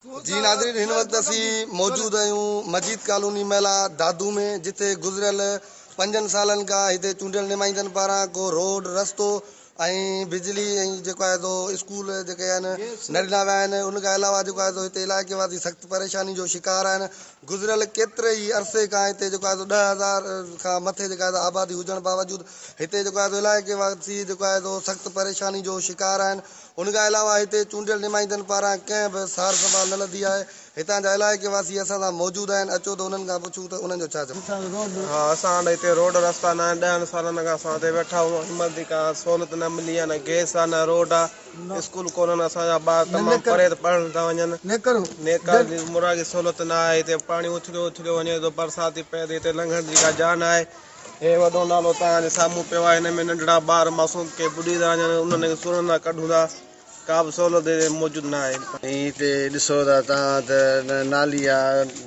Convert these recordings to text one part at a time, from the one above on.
جي ناظرين هن وقت اسين موجود آهيون مجيد ڪالوني محلا دادو ۾ جتي گذريل پنجن سالن کان هتي چونڊيل نمائندن پاران ڪو روڊ رستو ۽ بجلي ۽ جيڪو آهي سو اسڪول جيڪي آهن نه ڏنا ويا آهن ان کان علاوه جيڪو آهي سو هتي علائقي واسي سخت پريشاني جو شڪار آهن گذريل ڪيتري ئي عرصي کان هتي جيڪو آهي سو 10000 کان مٿي جيڪا آهي آبادي هجڻ باوجود هتي جيڪو آهي سو علائقي واسي جيڪو آهي سو سخت پريشاني جو شڪار آهن ان کان علاوه هتي چونڊيل نمائندن پاران ڪنهن به سار سنڀال نه لڌي آهي. هتان جا علائقي واسي اسان سان موجود آهن، اچو ته انهن کان پڇون ته انهن جو ڇا چوڻ آهي. ها اسان وٽ هتي روڊ رستا نه آهن ڏهن سالن کان اسان هتي ويٺا آهيون هن مهل تائين ڪا سهولت نه ملي آهي نه گئس آهي نه روڊ آهي اسڪول ڪونهن اسان جا ٻار تمام پري پڙهڻ ٿا وڃن نيڪال جي مرا جي سهولت نه آهي هتي پاڻي اڇليو اڇليو وڃي ٿو برسات ٿي پئي ته هتي لنگهڻ جي ڪا جاء نه آهي هي وڏو نالو توهان جي سامهون پيو آهي، هن ۾ ننڍڙا ٻار معصوم ڪي ٻڏي ٿا وڃن، انهن کي سرن ٿا ڪڍون ٿا، ڪا به سهولت هتي موجود نه آهي. ۽ هتي ڏسو ٿا توهان ته نه نالي آ،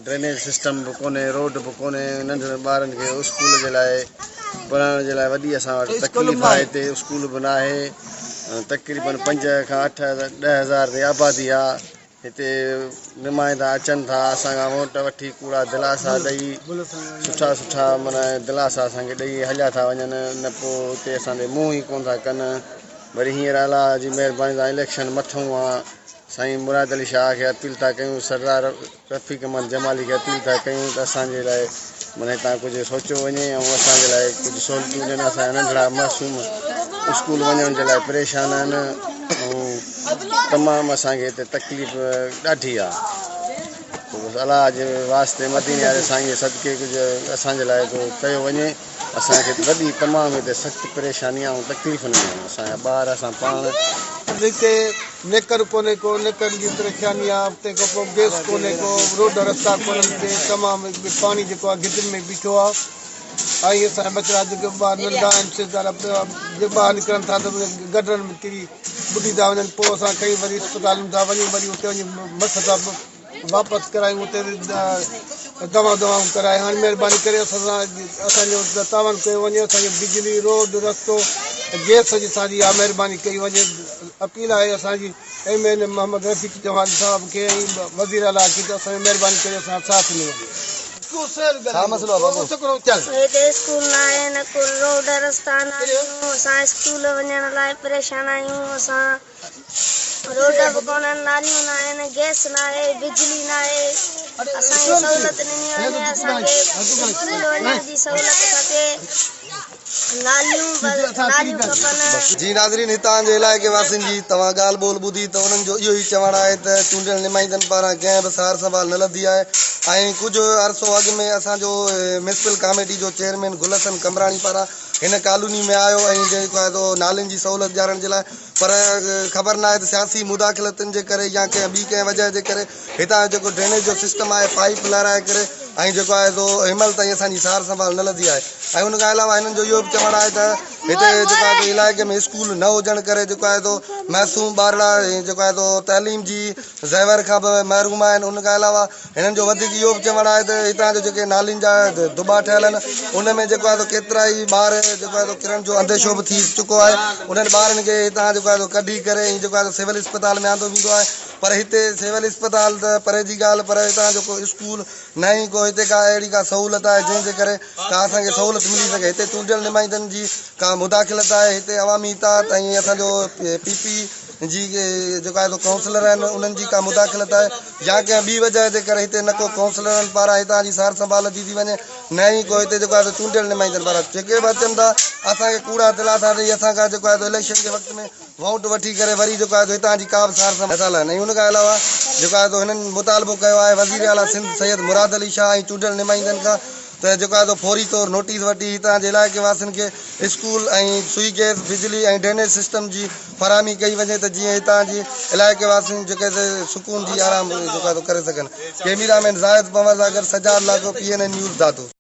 ڊرينيج سسٽم به ڪونهي، روڊ به ڪونهي، ننڍڙن ٻارن کي اسڪول جي لاء پڙهڻ جي لاء وڏي اسان وٽ تڪليف آهي، هتي اسڪول به ناهي، تقريبن پنج کان اٺ 10000 تائين آبادي آ، هتي نمائندا اچن ٿا اسان کان ووٽ وٺي ڪوڙا دلاسا ڏئي سٺا سٺا معنيٰ دلاسا اسان کي ڏئي هليا ٿا وڃن نه پوء هتي اسان ڏي منهن ئي ڪونه ٿا ڪن وري هينئر الله جي مهرباني سان اليڪشن مٿئون آ سائين مراد علي شاهه کي اپيل ٿا ڪيون سردار رفيق احمد جمالي کي اپيل ٿا ڪيون ته اسان جي لاء معنيٰ هتان ڪجهه سوچيو وڃي ۽ اسان جي لاء ڪجهه سهولتون ڏين اسان جا ننڍڙا معصوم اسڪول وڃڻ جي لاء پريشان آهن ۽ تمام اسان کي هتي تڪليف ڏاڍي آهي پوء بس الله جي واسطي مديني واري سائين جي صدقي ڪجهه اسان جي لاء ڪو ڪيو وڃي اسان کي وڏي تمام هتي سخت پريشاني آهي ۽ تڪليفن ۾ آهيون اسان جا ٻار اسان پاڻ. هتي نيڪر ڪونهي ڪو نيڪر جي پريشاني آ تنهن کان پوء گئس ڪونهي ڪو روڊ رستا ڪونهن ڪي تمام پاڻي جيڪو آ گٽرن ۾ بيٺو آ ۽ اسان جا ٻچڙا جيڪي ٻار ننڍا آهن سي ويچارا جي ٻاهر نڪرن ٿا ته گٽرن ۾ ڪري ٻڏي ٿا وڃن پوء اسان کڻي وري اسپتالن ٿا وڃون وري اتي وڃي مس ٿا واپس ڪرايون اتي به دوائون ڪرائي هاڻي مهرباني ڪري اسان سان اسان جو تعاون ڪيو وڃي اسان جو بجلي روڊ رستو گئس جي سان جي اها مهرباني ڪئي وڃي اپيل آهي اسان جي M N A Muhammad Rafiq Chauhan صاحب کي ۽ وزير اعليٰ کي ته اسان جو مهرباني ڪري اسان سان ساٿ ڏنو وڃي. ڇا مسئلو آهي بابو؟ هتي اسڪول نه آهي نه ڪو روڊ رستا نه آهن اسان اسڪول وڃڻ لاء پريشان آهيون اسان روڊ به ڪونهن، ناليون ناهن، گئس ناهي، بجلي ناهي، اسان کي سهولت ڏني وڃي، اسان کي اسڪول وڃڻ جي سهولت کپي، ناليون ناليون کپن. جي ناظرين هتان جي علائقي واسين جي توهان ڳالهه ٻولهه ٻڌي ته انهن جو اهو ئي چوڻ آهي ته چونڊيل نمائندن پاران ڪنهن به سار سنڀال نه لڌي آهي ۽ ڪجهه عرصو اڳ ۾ اسان جو ميونسپل ڪاميٽي جو چيئرمين گل حسن قمبراڻي پاران هن ڪالوني ۾ آيو ۽ جيڪو آهي سو نالين جي سهولت ڏيارڻ جي لاء پر خبر ناهي ته سياسي مداخلتن جي ڪري يا ڪنهن ٻي ڪنهن وجهه جي ڪري هتان جو جيڪو ڊرينيج جو سسٽم آهي پائيپ لهرائي ڪري ۽ جيڪو آهي سو هن مهل تائين اسان جي سار سنڀال نه لڌي آهي ۽ ان کان علاوه هنن جو اهو به چوڻ آهي ته هتي جيڪو آهي سو علائقي ۾ اسڪول نه هجڻ ڪري جيڪو آهي سو معصوم ٻارڙا جيڪو آهي سو تعليم جي زيور کان به محروم آهن ان کان علاوه هنن جو وڌيڪ اهو به چوڻ آهي ته هتان جو جيڪي نالين جا دٻا ٺهيل آهن ان ۾ جيڪو آهي سو ڪيترائي ٻار جيڪو آهي سو ڪرڻ جو انديشو به ٿي چڪو آهي انهن ٻارن کي هتان جيڪو آهي سو ڪڍي ڪري ۽ جيڪو آهي سو سول اسپتال ۾ آندو ويندو آهي پر هتي سول اسپتال ته پري جي ڳالهه پر هتان جو ڪو اسڪول نه ئي ڪو هتي ڪا اهڙي ڪا سهولت آهي جنهن جي ڪري ڪا اسان کي سهولت ملي سگهي هتي چونڊيل نمائندن جي ڪا مداخلت آهي هتي عوامي اتحاد ۽ اسان جو پي پي جي جيڪو آهي سو ڪائونسلر آهن انهن جي ڪا مداخلت آهي يا ڪنهن ٻي وجهه جي ڪري هتي نه ڪو ڪائونسلرن پاران هتان جي سار سنڀال لڌي ٿي وڃي نه ئي ڪو هتي جيڪو آهي سو چونڊيل نمائندن پاران جيڪي به اچن ٿا اسان کي ڪوڙا دلاسا ڏئي اسان کان جيڪو آهي سو اليڪشن جي وقت ۾ ووٽ وٺي ڪري وري جيڪو آهي سو هتان جي ڪا به سار سنڀال نٿا لهن ۽ ان کان علاوه جيڪو آهي سو هنن مطالبو ڪيو آهي وزير اعليٰ سنڌ سيد مراد علي شاهه ۽ چونڊيل نمائندن کان ته جيڪو آهي سو فوري طور نوٽيس وٺي هتان جي علائقي واسين کي اسڪول ۽ سوئي گئس، بجلي ۽ ڊرينيج سسٽم جي فراهمي ڪئي وڃي ته جيئن هتان جي علائقي واسين جيڪي سي سڪون جي آرام جيڪو آهي سو ڪري سگهن. ڪئميرا مين زاهد پنهور سان گڏ Sajjad Lakho P N N news Dadu.